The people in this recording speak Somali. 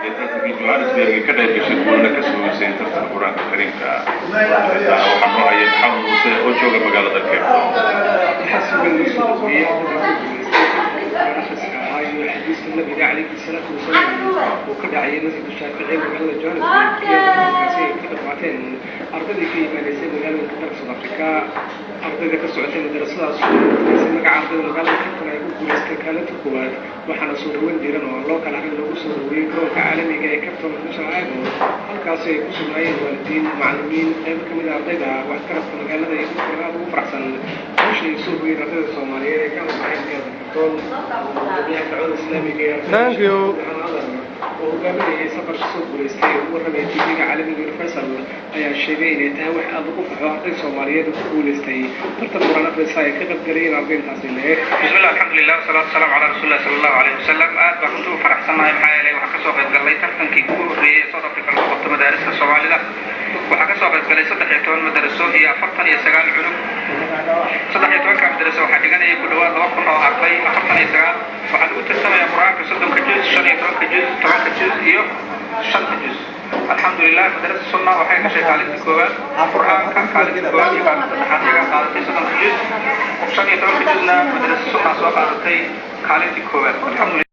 Ee tartankii Johannesburg ka qayb gashay, guulna ka soo tartanka Qur-aanka Kariimka ah. Waxaa noo hayay Maxamed Muuse oo jooga magaalada Cape Town. Waxaa si weyn loo soo dhaweeyey ardayda ku guuleystay Qur'aan akhriska ahaa iyo xadiiska Nabiga calayhi salaatu wasalaam uu ka dhacayay Masjidka Shaafici magaalada Johannesburg, iyadoo tartankaasi ay ka qayb qaateen ardaydii ka imaanaysay magaalooyinka dalka South Africa. Ardayda ka socotay madarasadaas oo mataysay magaca ardayda magaalada Cape Town ay ku guuleystay kaalinta koowaad, waxaana soo dhaweyn diiran oo aan loo kala harin loogu soo dhaweeyey garoonka caalamiga ee Cape Town International Airport, halkaasi ay ku sugnaayeen waalidiin, macallimiin, qaybo ka mid ah ardayda, waxgaradka magaalada iyo dadka aad ugu faraxsan guusha ay soo hoyeen ardayda Soomaaliyeed ee ka baxay magaalada Cape Town. Gudoomiyaha dacwada islaamiga ee Thank you. oo hogaaminayay safarka soo guulaystay ee ugu warramaya TV-ga caalamiga Universal ayaa sheegay inay tahay wax aad ugu farxo arday Soomaaliyeed oo ku guulaystay tartan Quraan akhrisa ay ka qayb galayeen arday intaasi le'eg. Bismillah, alxamdulilah, wasalaatu wasalaamu calaa rasuulillah sala Allahu alayhi wasalam. Aad baan runtii u faraxsannahay, maxaa yeelay waxaan kasoo qayb galnay tartankii ugu horreeyey ee South Africa lagu qabto madaarista Soomaalida. Waxaa kasoo qayb galay 13 madaraso iyo 49 cunug. 13-ka madaraso waxaa dhiganayay ku dhawaad 2000 oo arday. 49 waxaa lagu tartamaya Qur-aanka 30-ka juz, 15-ka juz, 10-ka juz iyo shanta juz. Alxamdulilah, madarasa Sunna waxay gashay kaalinta koowaad Qur-aanka, kaalinta koowaad iyo kaalinta saddexaad iyagaa qaadatay 30-ka juz. 15-ka juzna madarasa Sunna soo qaadatay kaalintii koowaad, alxamdulillah.